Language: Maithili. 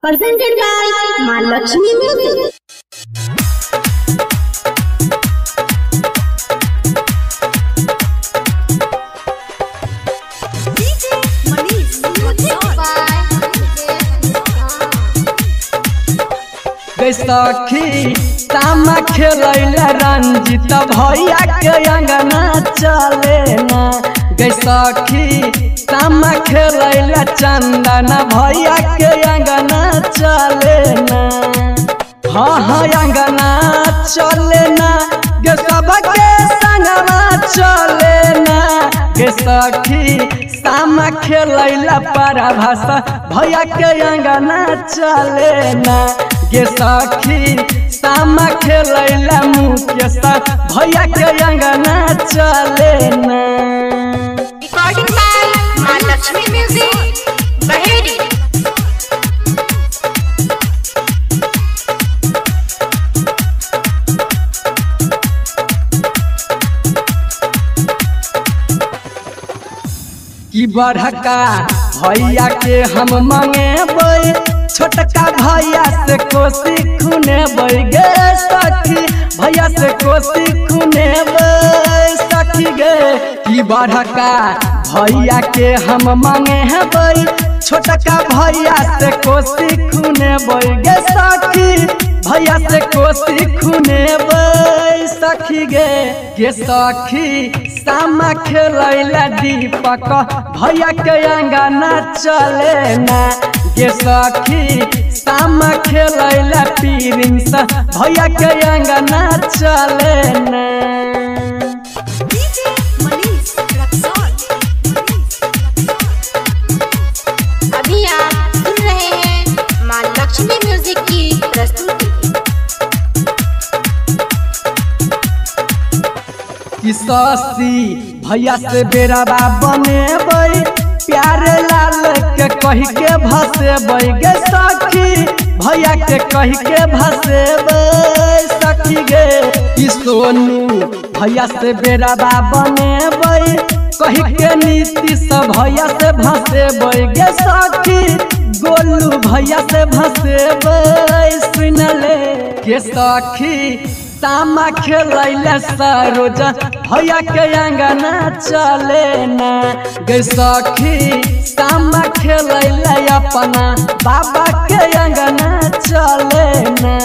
Presented by Maa Lakshmi Music. सखी तामा खेलैला रंजित भैया के अंगना चले ना। गै सखी तामा खेलैला चंदन भैया के अंगना चले ना। हाँ हाँ अंगना चले ना, गे सबके संगवा चले ना। गे सखी सामा खेलैला परभाषा भैया के अंगना चले ना। गे सखी सामा खेलैला मुकेश भैया के अंगना चले ना। Recording by Maa Lakshmi music Baheri. की बड़का भैया के हम मंगेबै, छोटका भैया से कोसी खुनेबै। गे सखी भैया से कोसी खुनेबै सखी गे। की बड़का भैया के हम मंगेबै, छोटका भैया से कोसी खुनेबै। गे सखी भैया से कोसी खुनेबै सखी गे। गे सखी सामा खेलैला दीपक भैया के अंगना चले ना। गे सखी सामा खेलैला प्रिंस भैया के अंगना चले ना। अभी आप सुन रहे हैं माँ लक्ष्मी म्यूजिक की प्रस्तुति। शशि भैया से बेराबा बनेबै, प्यारे लाल के कह के भसेबै। गे सखी भैया के कह के भसेबै सखी गे। ई सोनू भैया से बेराबा बनेबै, कह के नीतीश भैया से भसेबै। गे सखी गोलू भैया से भसेबै सुनले। गे सखी तामा खेलैला सरोज भैया के अंगना चले ना। गे सखी तामा खेलैला अपना बाबा के अंगना चले ना।